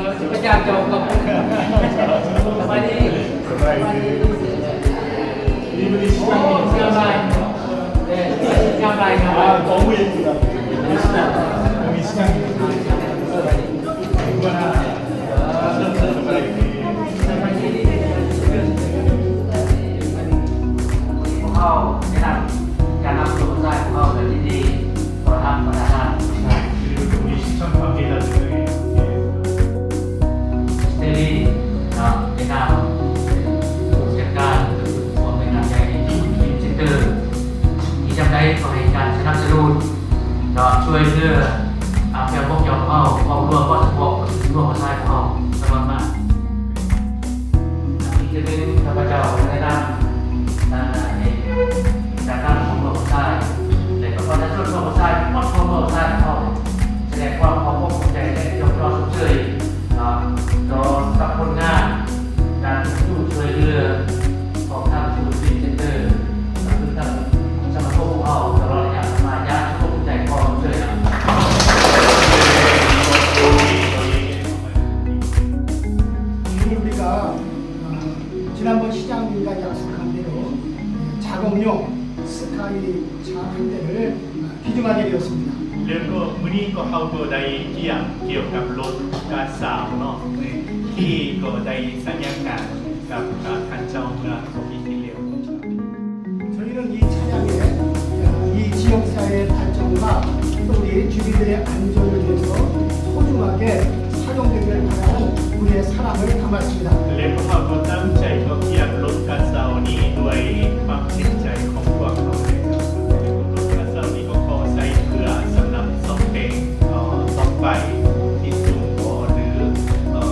ພະເຈົ້າເຈົ້າກໍສະບາຍດີ ສະບາຍດີ ງາມຫຼາຍ ງາມຫຼາຍ ງາມຫຼາຍ ພວກເຮົາ ໃນນາມ ການນຳຕົວຜູ້ຊາຍ ພວກເຮົາກໍຍິນດີ ຂໍທາງບັນດາທ່ານ ເສລີ ເນາະ ໃນນາມຜູ້ຈັດການ ຜູ້ອຳນວຍການໃຫຍ່ Dream Center ທີ່ຈຳໄດ້ຂໍໃຫ້ການສະໜັບສະໜູນ ເນາະ ຊ່ວຍເຫຼືອ ອາ ເພື່ອພວກເຈົ້າເຮົາ ຄອບຄົວ ຄອບຄົວ ຄອບຄົວຂອງຊາຍເຮົາ ສະໝັກມາກ. ອີກເທື່ອໜຶ່ງ ຂ້າພະເຈົ້າໃນນາມ ອາ ໃນ ຈາກທາງຄອບຄົວຂອງຊາຍ ແລະ ກໍປະຊາຊົນຂອງຊາຍ ໝົດຄອບຄົວຂອງຊາຍເຮົາ ສະແດງຄວາມຂອບອົກຂອບໃຈ ແລະ ຍົກຍ້ອນຊົມເຊີຍ ເນາະ ຕໍ່ກັບຜົນງານ ການສູ້ສູ້ຊ່ວຍເຫຼືອ ຂອງທາງສູນ Dream Center ກໍຄືທາງສະມາຄົມຂອງເຮົາ ຕະຫຼອດໄລຍະຜ່ານມາ ຢາກຂໍຂອບໃຈ ຂໍຊົມເຊີຍ. 우리가 어, 지난번 시장님과 약속한 대로 자동용 스카이 차 한 대를 어, 기증하게 되었습니다. ແລ້ວກໍມື້ນີ້ກໍເຮົາກໍໄດ້ກຽມກ່ຽວກັບລົດກາຊາວເນາະ ທີ່ກໍໄດ້ສັນຍາການກັບ ອາ ທ່ານເຈົ້າເມື່ອສອງປີທີ່ແລ້ວ. 저희는 이 차량에 이 지역사회의 발전과 또 우리 주민들의 안전을 위해서 소중하게 사용되기를 바라는 우리의 사랑을 담았습니다. ແລະ ພວກເຮົາກໍຕັ້ງໃຈກໍກຽມລົດກາຊາວນີ້ດ້ວຍຄວາມເຕັມໃຈຂອງພວກເຮົາເອງ. ລົດກາຊາວນີ້ກໍຂໍໃຊ້ເພື່ອສຳລັບສ້ອມແປງ ເອີ ເສົາໄຟທີ່ສູງບໍ ຫຼື ເອີ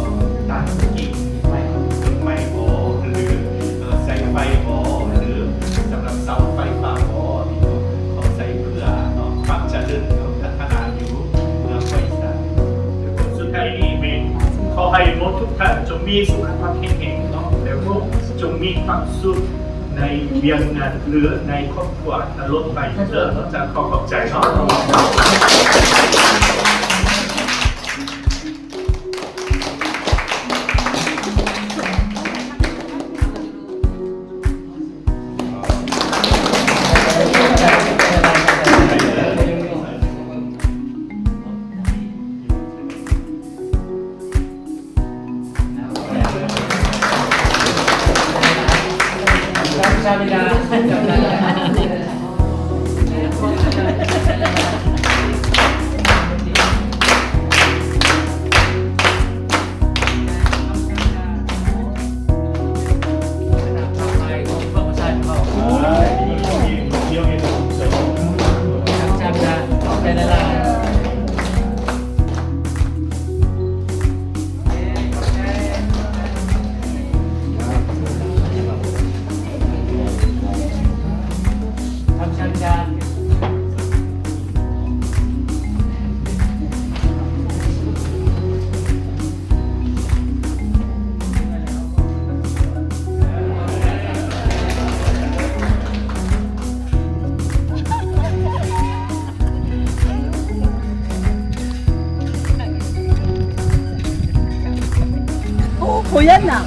ຕັດກິ່ງໄມ້ ຕົ້ນໄມ້ບໍ ຫຼື ເອີ ສາຍໄຟບໍ ຫຼື ສຳລັບເສົາໄຟຟ້າບໍ ທີ່ເຂົາໃຊ້ເພື່ອ ເນາະ ຄວາມຈະເລີນ ແລະ ພັດທະນາຢູ່ເມືອງໄຊຍະສາດ. ແລະ ຜົນສຸດທ້າຍນີ້ແມ່ນຂໍໃຫ້ໝົດທຸກທ່ານຈົ່ງມີສຸຂະພາບແຂງແຮງເນາະ ແລະ ຈົ່ງມີຄວາມສຸກໃນວຽກງານ ຫຼື ໃນຄອບຄົວຕະຫຼອດໄປເດີ. ຈະຂໍຂອບໃຈເນາະ. 어, 보였나?